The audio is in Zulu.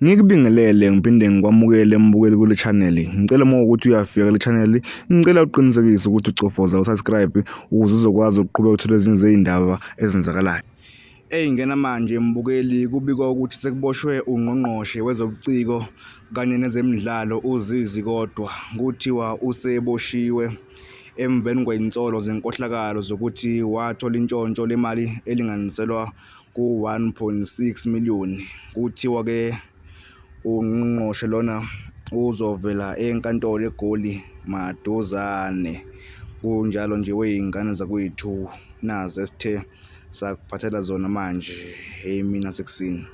Ngikubingelele ngiphinde ngikwamukele mbukeli kule channel. Ngicela uma ukuthi uyafika kule channel, ngicela uqinisekise ukuthi ucofoza usubscribe ukuze uzokwazi ukuqhubeka uthole ezinye zey'ndaba ezenzakalayo. Ey'ngena manje mbukeli kubikwa ukuthi sekuboshwe ungqongqoshe wezobuciko kanye nezemidlalo uZizi Kodwa. Kuthiwa useboshiwe emveni kwey'nsolo zenkohlakalo zokuthi wathola intshontsho lemali elinganiselwa ku-1.6 million. Kuthiwa-ke ungqongqoshe lona uzovela enkantolo eGoli maduzane. Kunjalo nje wey'ngane zakwethu nazi esithe sakuphathela zona manje emini yasekuseni.